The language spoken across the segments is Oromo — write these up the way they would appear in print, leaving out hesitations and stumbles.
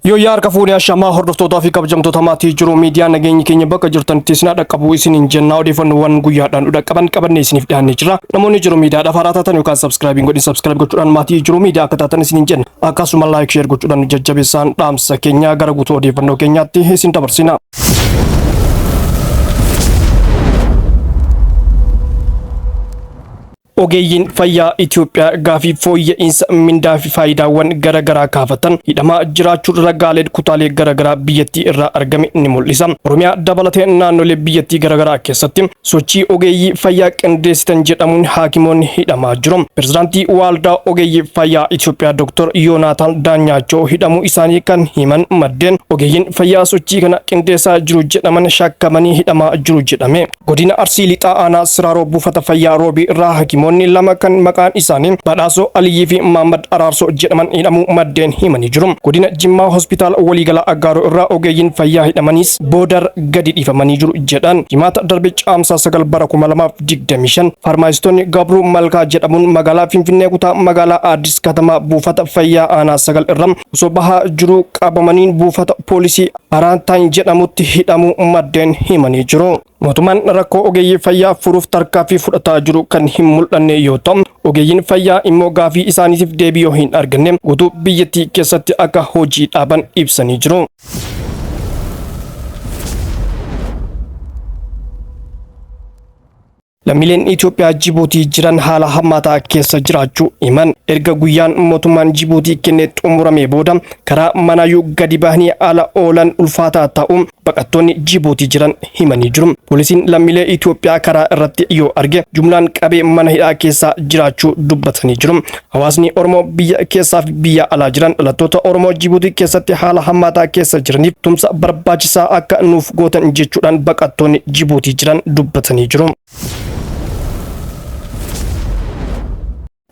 Yooyyaa harka fuunee ashamaa hordoftootaa fi kabajamtoota maatii jiru miidiyaa nageenyi keenya bakka jirtanitti isin dhaqqabu isiniin jennaa odeeffannoowwan guyyaadhaan nu dhaqqaban qabannee isiniif dhiyaannee jira. Namoonni jiru miidiyaadhaaf haaraa taatan yookaan subscribe hin godhin subscribe gochuudhaan maatii jiru miidiyaa akka taatan isiniin jenna. Akkasuma like share gochuudhaan jajjabeessaan dhaamsa keenya gara guutuu odeeffannoo keenyaatti isin dabarsina. Ogeeyyiin fayyaa Itoophiyaa gaafii fooyya'iinsa mindaa fi faayidaawwan gara garaa kaafatan hidhamaa jiraachuu ragaaleen kutaalee gara garaa biyyattii irraa argame ni mul'isa. Oromiyaa dabalatee naannolee biyyattii gara garaa keessatti sochii ogeeyyii fayyaa qindeessitan jedhamuun haakimoonni hidhamaa jiru. Pirezidaantii Waaldaa Ogeeyyii Fayyaa Itoophiyaa Dr. Yoonaataan Daanyaachoo hidhamuu isaanii kan himan maddeen ogeeyyiin fayyaa sochii kana qindeessaa jiru jedhaman shakkamanii hidhamaa jiru jedhame. Godina Arsii Lixaa Aanaa Siraaroo Buufata Fayyaa Roobii irraa hakimoonni lama kan maqaan isaanii Badhaasoo Aliyyii fi Maammad Araarsoo jedhaman hidhamuu maddeen himanii jiru. Godina Jimmaa Hospitaala Waliigalaa Aggaaroo irraa ogeeyyiin fayyaa hidhamaniis boodar gadi dhiifamanii jiru jedhan. Jimaata darbe Caamsaa 9 bara 2025 faarmaasistoonni Gabruu Malkaa jedhamuun magaalaa Finfinnee kutaa magaalaa Addis Katamaa buufata fayyaa aanaa 9 irra osoo bahaa jiruu qabamaniin buufata poolisii Araantaan jedhamutti hidhamuu maddeen himanii jiru. Mootummaan rakkoo ogeeyyii fayyaa furuuf tarkaanfii fudhataa jiru kan hin mul'anne yoo ta'u, ogeeyyiin fayyaa immoo gaafii isaaniitiif deebii yoo hin arganne guutuu biyyattii keessatti akka hojii dhaaban ibsanii jiru. Lammiileen Itoophiyaa Jibuutii jiran haala hammaataa keessa jiraachuu himan. Erga guyyaan mootummaan Jibuutii kenne xumuramee booda karaa manaayyuu gadi bahanii ala oolan ulfaataa ta'uu baqattoonni Jibuutii jiran himanii jiru. Poolisiin lammiilee Itoophiyaa karaa irratti yoo arge jumlaan qabee mana hidhaa keessa jiraachuu dubbatanii jiru. Hawaasni Oromoo biyya keessaa fi biyya alaa jiran dhalattoota Oromoo Jibuutii keessatti haala hammaataa keessa jiraniif tumsa barbaachisaa akka nuuf gootan jechuudhaan baqattoonni Jibuutii jiran dubbatanii jiru.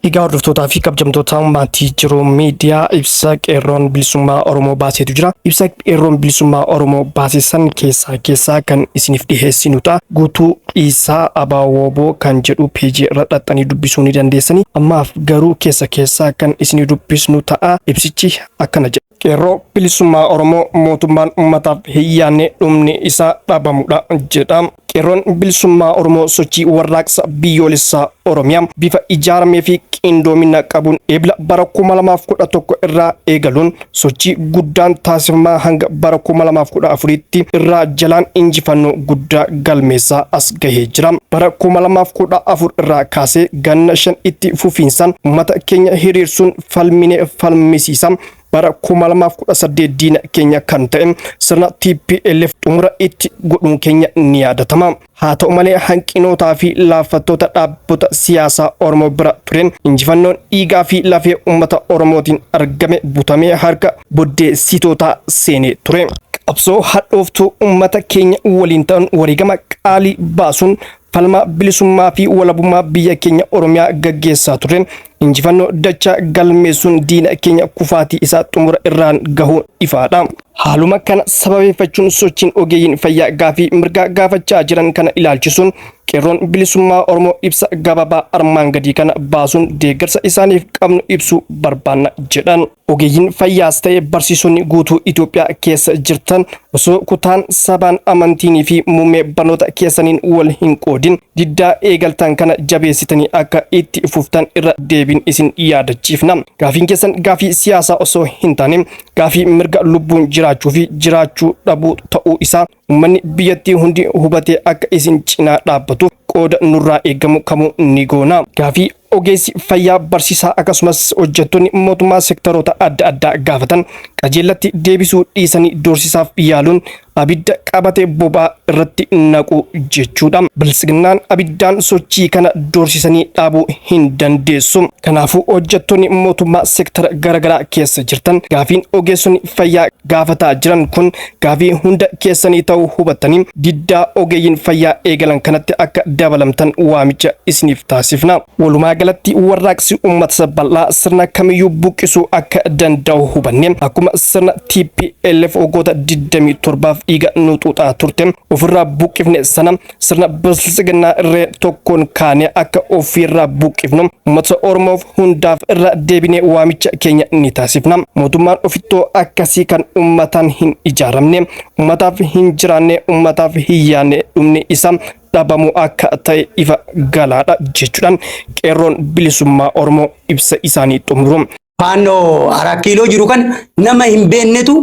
Egaa hordoftootaa fi kabajamtoota maatii jiru miidiyaa ibsa qeerroon bilisummaa Oromoo baaseetu jira. Ibsa qeerroon bilisummaa Oromoo baase san keessaa keessaa kan isiniif dhiheessinu ta'a. Guutuu isaa Abawobo kan jedhu peejii irra dhaxxanii dubbisuu ni dandeessani. Ammaaf garuu keessa keessaa kan isinii dubbisnu ta'a. Ibsichi akkana jedha. Qeerroo Bilisummaa Oromoo mootummaan ummataaf hin yaadne dhumni isaa dhabamudha jedha. Qeerroon Bilisummaa Oromoo sochii warraaqsa biyyoolessaa Oromiyaa bifa ijaaramee fi qindoomina qabuun Ebla bara 2011 irraa eegaluun sochii guddaan taasifamaa hanga bara 2014tti irraa jalaan injifannoo guddaa galmeessaa as gahee jira. Bara 2014 irraa kaasee ganna shan itti fufiinsaan uummata keenya hiriirsuun falminee falmisiisa bara 2018 diina keenya kan ta'e sirna TPLF xumura itti godhuun keenya ni yaadatama. Haa ta'u malee hanqinootaa fi laaffattoota dhaabbota siyaasaa Oromoo bira tureen injifannoon dhiigaa fi lafee uummata Oromootiin argame butamee harka boddeessitootaa seenee ture. Qabsoo hadhooftuu uummata keenya waliin ta'uun wareegama qaalii baasuun falmaa bilisummaa fi walabummaa biyya keenya Oromiyaa gaggeessaa tureen injifannoo dachaa galmeessuun diina keenya kufaatii isaa xumura irraan gahuun ifaadha. Haaluma kana sababeeffachuun sochiin ogeeyyiin fayyaa gaafii mirgaa gaafachaa jiran kana ilaalchisuun qeerroon bilisummaa Oromoo ibsa gabaabaa armaan gadii kana baasuun deeggarsa isaaniif qabnu ibsuu barbaanna jedhan. Ogeeyyiin fayyaas ta'e barsiisonni guutuu Itoophiyaa keessa jirtan osoo kutaan sabaan amantiinii fi muummee barnoota keessaniin wal hin qoodin diddaa eegaltan kana jabeessitanii akka itti fuftan irra deebiin isin yaadachiifna. Gaafiin keessan gaafii siyaasaa osoo hin taane gaafii mirga lubbuun jiraachuu fi jiraachuu dhabuu ta'uu isaa uummanni biyyattii hundi hubatee akka isin cinaa dhaabbatuuf qooda nurraa eegamu kamuu ni goona. Gaafii ogeessi fayyaa barsiisaa akkasumas hojjettoonni mootummaa sektaroota adda addaa gaafatan qajeellatti deebisuu dhiisanii doorsisaaf yaaluun abidda qabate boba'aa irratti naquu jechuudha. Biltsiginnaan abiddaan sochii kana doorsisanii dhaabuu hin dandeessu. Kanaafuu hojjettoonni mootummaa sektara garaagaraa keessa jirtan gaafiin ogeessonni fayyaa gaafataa jiran kun gaafii hunda keessanii ta'uu hubattanii diddaa ogeeyyiin fayyaa eegalan kanatti akka dabalamtan waamicha isiniif taasifna. Walumaa galatti warraaqsi uummata bal'aa sirna kamiyyuu buqqisuu akka danda'u hubanne akkuma sirna TPLF waggoota 27f dhiiga nu xuuxaa turte ofirraa buqqifne sana sirna biltsiginnaa irree tokkoon kaanee akka ofiirraa buqqifnu uummata Oromoof hundaaf irra deebinee waamicha keenya ni taasifna. Mootummaan ofittoo akkasii kan uummataan hin ijaaramne, uummataaf hin jiraanne, uummataaf hin yaanne dhumni isaa dhabamuu akka ta'e ifa galaadha jechuudhaan qeerroon bilisummaa Oromoo ibsa isaanii xumuru. Faannoo Araa Kiiloo jiru kan nama hin beeknetu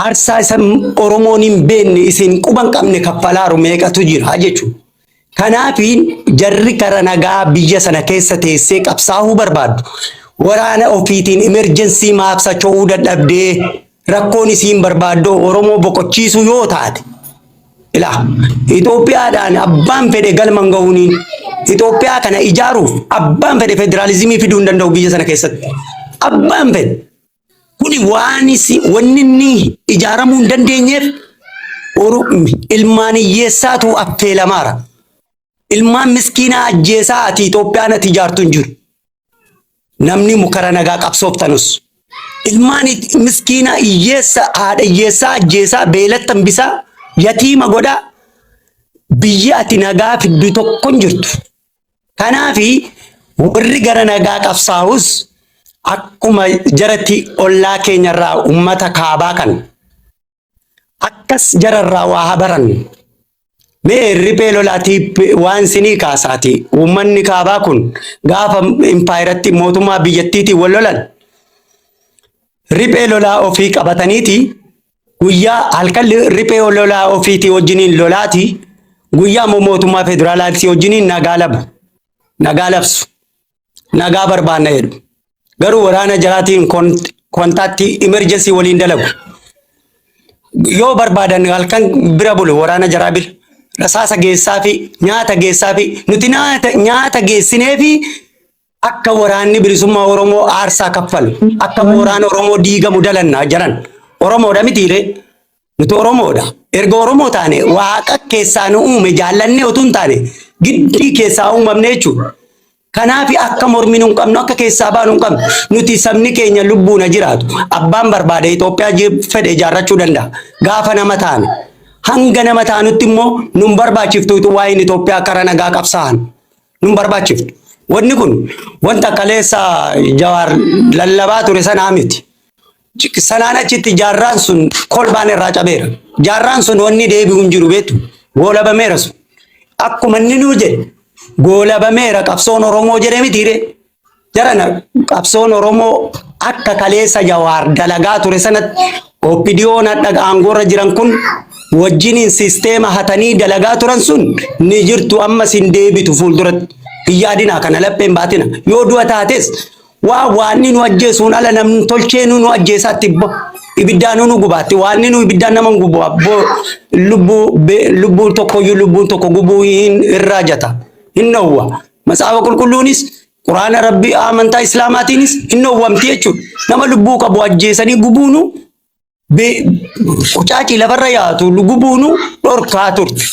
aarsaa isa Oromoon hin beekne isin quba hin qabne kaffalaaru meeqatu jira jechuudha. Kanaaf jarri kara nagaa biyya sana keessa teessee qabsaa'uu barbaaddu. Waraana ofiitiin emergency maaf socho'uu dadhabdee rakkoon isiin barbaaddu Oromoo boqochiisuu yoo taate. Ilaa Itoophiyaadhaan abbaan fedhe galma hin gahuuniin Itoophiyaa kana ijaaruuf abbaan fedhe federaalizimii fiduu hin danda'u biyya sana keessatti. Abbaan fedhe. Kuni waan isi wanni inni ijaaramuu hin dandeenyeef ilmaan hiyyeessaatu affeelamaara. Ilmaan miskiinaa ajjeesaa ati Itoophiyaan ati ijaartu hin jiru. Namni mukara nagaa qabsooftanus. Ilmaan miskiinaa hiyyeessa haadha hiyyeessaa ajjeesaa beelatti hambisaa yatiima godhaa biyya ati nagaa fiddu tokko hin jirtu. Kanaafi warri gara nagaa qabsaa'us akkuma jaratti ollaa keenyarraa uummata kaabaa kan akkas jararraa waa haa barannu. Mee riphee lolaatii waan sinii kaasaati. Uummanni kaabaa kun gaafa impaayiratti mootummaa biyyattiitiin wal lolan riphee lolaa ofii qabataniiti guyyaa halkan riphee lolaa ofiitii wajjiniin lolaati guyyaa immoo mootummaa federaalaatii wajjiniin nagaa labu. Nagaa labsu. Nagaa barbaanna jedhu. Garuu waraana jaraatiin kontaaktii emergency waliin dalagu. Yoo barbaadan halkan bira bulu waraana jaraa bira. Rasaasa geessaa fi nyaata geessaa fi nuti nyaata geessinee fi akka waraanni bilisummaa Oromoo aarsaa kaffalu, akka mooraan Oromoo diigamu dalanna jaran. Oromoodha mitiiree? Nuti Oromoodha. Erga Oromoo taane Waaqa keessaa nu uume jaallannee utuu hin taane giddii keessaa uumamne jechuudha. Kanaaf akka morminu hin qabnu, akka keessaa baanu hin qabnu. Nuti sabni keenya lubbuun ha jiraatu. Abbaan barbaade Itoophiyaa fedhe ijaarrachuu danda'a. Gaafa nama taane. Hanga nama taanutti immoo nun barbaachiftu utuu waa'een Itoophiyaa kara nagaa qabsaa'an. Nun barbaachiftu. Wanni kun wanta kaleessa Jawaar lallabaa ture sanaa miti. Sanaan achitti jaarraan sun kolbaan irraa cabeera. Jaarraan sun wanni deebi'u hin jiru beektu. Goolabameera sun. Akkuma inni nuu jedhe goolabameera qabsoon Oromoo jedhe mitiire. Jarana qabsoon Oromoo akka kaleessa Jawaar dalagaa ture sanatti OPDOn hadha aangoorra jiran kun wajjiniin sisteema hatanii dalagaa turan sun ni jirtu ammas hin deebitu fuulduratti. Hin yaadinaa kana lapheen baatina. Yoo du'a taates waa waanni nu ajjeesuun ala namni tolchee nu ajjeesaatti ibiddaan nu gubaatti waanni nu ibiddaan nama hin gubu abboo lubbuu lubbuun tokkoyyuu lubbuun tokko gubuu hin irraa jata hin dhowwa. Matsaafa qulqulluunis Quraana rabbii amantaa islaamaatiinis hin dhowwamti jechuudha. Nama lubbuu qabu ajjeesanii gubuunu qucaacii lafarra yaatu gubuunu dhorkaa turte.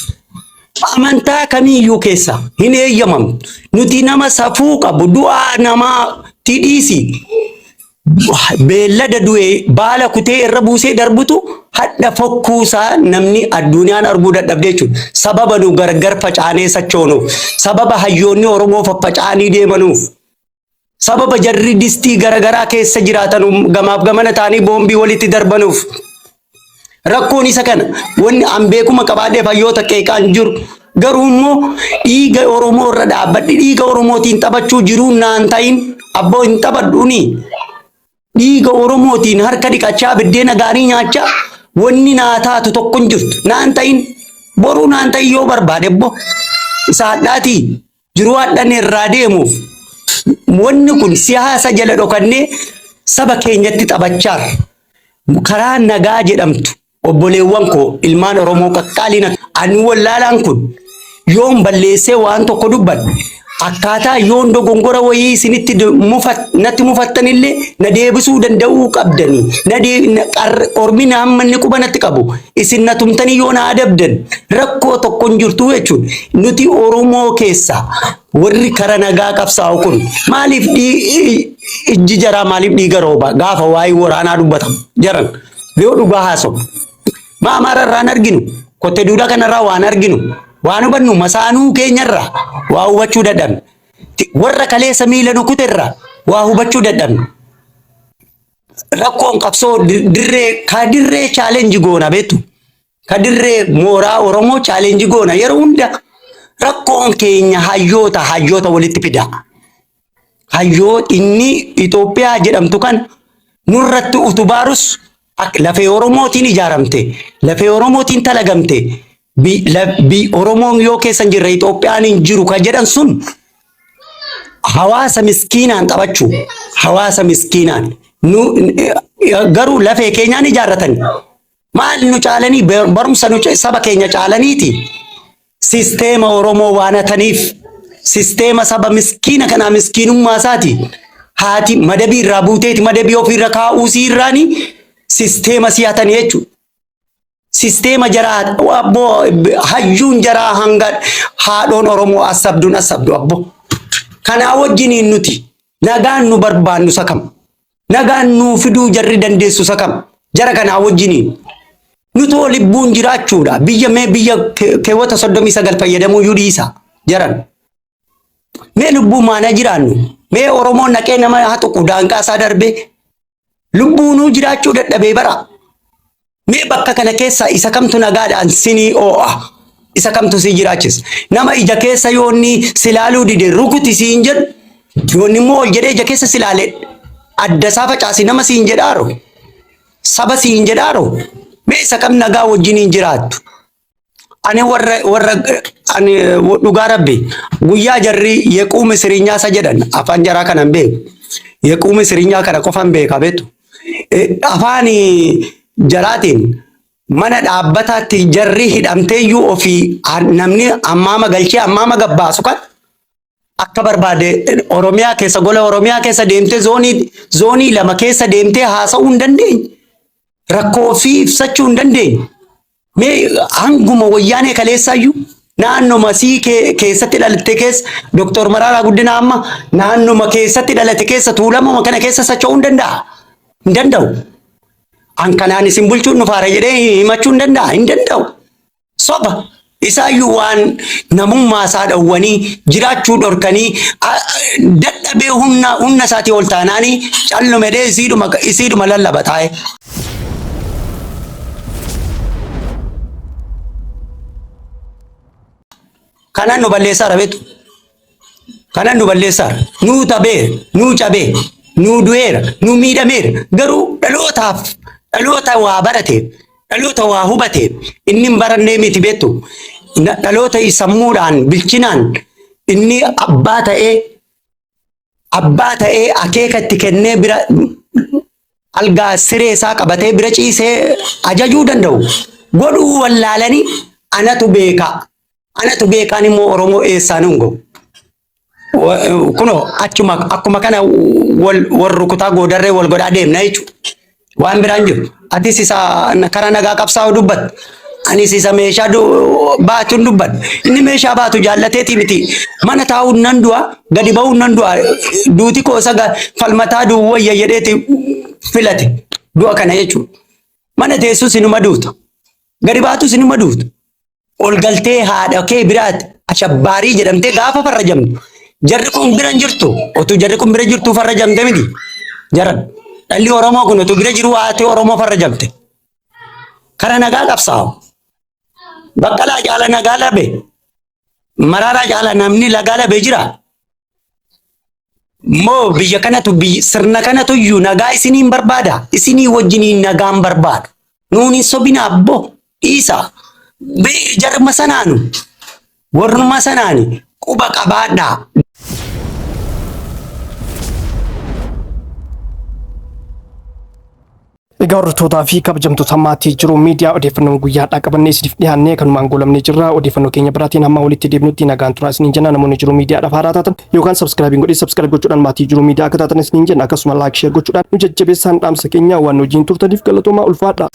Amantaa kamiiyyuu keessa hin eeyyamamtu. Nuti nama safuu qabu du'aa namaa dhiisi. Beellada du'e baala kutee irra buusee darbutu hadha fokkuusaa namni addunyaan arguu dadhabde jechuudha. Sababa nu gargar facaanee sochoonuuf, sababa hayyoonni Oromoo faffaca'anii deemanuuf, sababa jarri distii garaagaraa keessa jiraatan gamaaf gamana ta'anii boombii walitti darbanuuf. Rakkoon isa kana wanni an beekuma qabaadheef hayyoota qeeqaan jiru. Garuu immoo dhiiga Oromoo irra dhaabbadhi dhiiga Oromootiin taphachuu jiruun naan ta'in abboo hin taphadhuuni. Dhiiga Oromootiin harka dhiqachaa biddeena gaarii nyaachaa wanni naa taatu tokko hin jirtu. Naan ta'in boruu naan ta'in yoo barbaade abbo isa hadhaatii jiruu hadhan irraa deemuuf wanni kun siyaasa jala dhokannee saba keenyatti taphachaarra. Karaa nagaa jedhamtu obboleewwan koo ilmaan Oromoo qaqqaaliin ani wallaalaan kun yoon balleessee waan tokko dubbadhe akkaataa yoon dogongora wayii isinitti natti mufattanillee na deebisuu danda'uu qabdanii na ormi na hamma inni quba natti qabu isin na tumtanii yoo na adabdan rakkoo tokko hin jirtu jechuudha. Nuti Oromoo keessaa warri kara nagaa qabsaa'u kun maaliif ijji jaraa maaliif dhiiga rooba gaafa waa'ee waraanaa dubbatamu jaran yoo dhugaa haasawu. Maa Amaara irraa hin arginu? Kotte duudaa kanarraa waan arginu. Waan hubannu masaanuu keenyarraa waa hubachuu dadhabne. Warra kaleessa miila nu kuterraa waa hubachuu dadhabne. Rakkoon qabsoo dirree ka dirree challenge goona beektu. Ka dirree mooraa Oromoo challenge goona yeroo hunda rakkoon keenya hayyoota hayyoota walitti fida. Hayyoo inni Itoophiyaa jedhamtu kan nurratti utubaarus lafee Oromootiin ijaaramte, lafee Oromootiin talagamte, Oromoon yoo keessa hin jirre Itoophiyaan hin jiru ka jedhan sun hawaasa miskiinaan taphachuu, hawaasa miskiinaan nu garuu lafee keenyaan ijaarratan. Maal nu caalanii barumsa nu saba keenya caalaniiti. Sisteema Oromoo waan hataniif, sisteema saba miskiina kanaa miskiinummaa isaati. Haati madabii irraa buuteeti madabii ofiirra kaa'uu sii irraani sisteema si hatanii jechuudha. Sisteema jaraa abboo hayyuun jaraa hanga haadhoon Oromoo assabduun assabdu abboo. Kanaa wajjiniin nuti nagaan nu barbaannu isa kam? Nagaan nuu fiduu jarri dandeessu isa kam? Jara kanaa wajjiniin. Nutoo lubbuun jiraachuudha. Biyya mee biyya keewwata 39 fayyadamuu iyyuu dhiisa jaran. Mee lubbuu maana jiraannu? Mee Oromoon naqee nama haa tuqu daangaa isaa darbee lubbuunuu jiraachuu dadhabee bara. Mee bakka kana keessa isa kamtu nagaadhaan sinii oo'a? Isa kamtu si jiraachisa? Nama ija keessa yoonni si laaluu dide rukuti siin jedhu, yoonni immoo ol jedhee ija keessa si laale adda isaa facaasi nama siin jedhaaro. Saba siin jedhaaro. Mee isa kam nagaa wajjiniin jiraattu? Ani warra warra ani dhugaa rabbi guyyaa jarri yequu misiriinyaa isa jedhan afaan jaraa kana hin beeku. Yequu misiriinyaa kana qofan beeka beektu. Afaan jaraatiin mana dhaabbataatti jarri hidhamteeyyuu ofii namni ammaama galchee ammaama gabbaasu kan akka barbaade Oromiyaa keessa gola Oromiyaa keessa deemtee zoonii 2 keessa deemtee haasa'uu hin dandeenye. Rakkoo ofii ibsachuu hin dandeenye. Mee hanguma wayyaanee kaleessaayyuu naannoma sii keessatti dhalatte keessa Dooktor Maraaraa Guddinaa amma naannoma keessatti dhalate keessa tuulamuma kana keessa socho'uu hin danda'a. Hin danda'u. An kanaan isin bulchuun dhufaara jedhee himachuu hin danda'a. Hin danda'u. Soba. Isaayyuu waan namummaa isaa dhowwanii jiraachuu dhorkanii dadhabee humna isaatii ol taanaanii callumedhee isiidhuma lallaba taa'e. Kanan nu balleessaara beektu. Kanan nu balleessaara. Nuu tabeera, nuu cabee, nuu du'eera, nuu miidhameera. Garuu dhalootaaf dhaloota waa barateef, dhaloota waa hubateef inni hin barannee miti beektu. Dhaloota sammuudhaan bilchinaan inni abbaa ta'ee akeeka itti kennee bira algaa siree isaa qabatee bira ciisee ajajuu danda'u. Godhuu wallaalanii anatu beeka. Anatu beekaan immoo Oromoo eessaan hin gahu. Kunoo achuma akkuma kana wal rukutaa goodarree wal godhaa deemna jechuudha. Waan biraan jiru. Atis isa karaa nagaa qabsaa'u dubbatta. Anis isa meeshaa baatuun dubbadha. Inni meeshaa baatu jaallateeti miti. Mana taa'uun nan du'a, gadi ba'uun nan du'a. Duuti koo isa falmataa du'u wayya jedheeti filate. Du'a kana jechuudha. Mana teessus inuma duuta. Gadi baatus inuma duuta. Ol galtee haadha kee biraatti ashabbaarii jedhamtee gaafa farrajamtu. Jarri kun bira hin jirtu. Otuu jarri kun bira jirtuu farrajamte miti. Jaran. Dhalli Oromoo kun otuu bira jiru haati Oromoo farrajamte. Kara nagaa qabsaa'u. Baqqalaa jaala nagaa labe. Maraaraa jaala namni lagaa labe jira. Moo biyya kanatu sirna kanatu iyyuu nagaa isiniin barbaada. Isinii wajjiniin nagaan barbaada. Nuun hin sobina abbo. Dhiisa. Jarma sanaanu. Warruma sanaani quba qabaadhaa. Egaa hordoftootaa fi kabajamtoota maatii jiru miidiyaa odeeffannoon guyyaadhaa qabannee isiniif dhiyaannee kanumaan goolabnee jirra. Odeeffannoo keenya biraatiin hamma walitti deebinutti nagaan turaa isiniin jenna. Namoonni jiru miidiyaadhaaf haaraa taatan yookaan subscribe godhee subscribe gochuudhaan maatii jiru miidiyaa akka taatan isiniin jenna. Akkasuma like share gochuudhaan nu jajjabeessaan dhaamsa keenya waan hojiin turtaniif galatoomaa, ulfaadha.